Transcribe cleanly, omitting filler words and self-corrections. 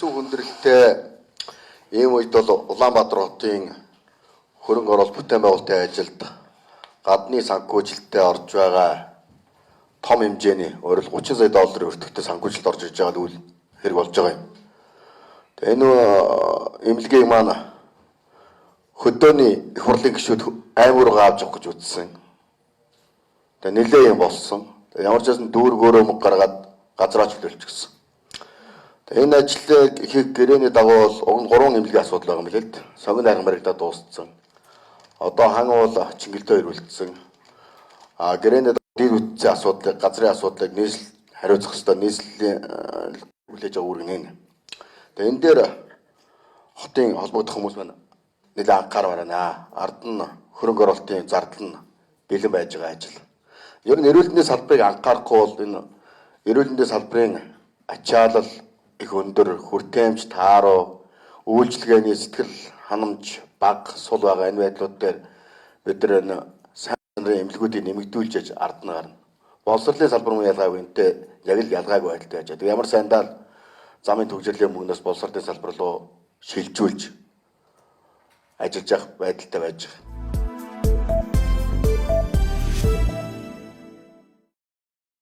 Хэцүү хүндрэлтэй ийм үед бол Улаанбаатар хотын хөрөнгө оруулалт бүтээн байгуулалтын ажилд гадны санхүүжилттэй орж байгаа том хэмжээний, өөрөлд 30 сая долларын өртөгтэй санхүүжилт орж ирж байгаа л үйл хэрэг болж байгаа юм. Тэгээ энэ эмнэлгийг маань хөдөөний их хурлын гишүүд аймаг руугаа авч явах гэж үзсэн. Тэгээ нэлээ юм болсон. Тэгээ ямар ч байсан дүүрэг өөрөө мөнгө гаргаад газраа чөлөөлчихсөн. Тэгээ энэ ажлыг хийх гэрээний дагуу бол уг нь 3 эмнэлгийн асуудал байгаа юм билээ л дээ. Сонгон найран баригдаад дууссан. Одоо хан уул Чингэлдээ ирүүлсэн. А гэрээний дид үтцийн асуудлыг, газрын асуудлыг нийслэл хариуцах ёстой, нийслэлийн хүлээж авах үүрэг нэ. Тэгээ энэ дээр хотын холбогдох хүмүүс маань нэлээд анхаарал байна. Ард нь хөрөнгө оруулалтын зардал нь бэлэн байж байгаа ажил. Ер нь эрүүл мэндийн салбарыг анхаарахгүй бол энэ эрүүл мэндийн салбарын ачаалал их өндөр, хүртээмж тааруу, үйлчилгээний сэтгэл ханамж бага сул байгаа энэ байдлууд дээр бид нар энэ сайн нарын эмнэлгүүдийг нэмэгдүүлж яж ард нь гарна. Боловсролын салбар мөн ялгаагүй энтэй яг л ялгаагүй байдалтай байж байгаа. Ямар сайндаа л замын түгжрэлийн мөнгнөөс боловсролын салбар руу шилжүүлж ажиллаж явах байдалтай байж байгаа.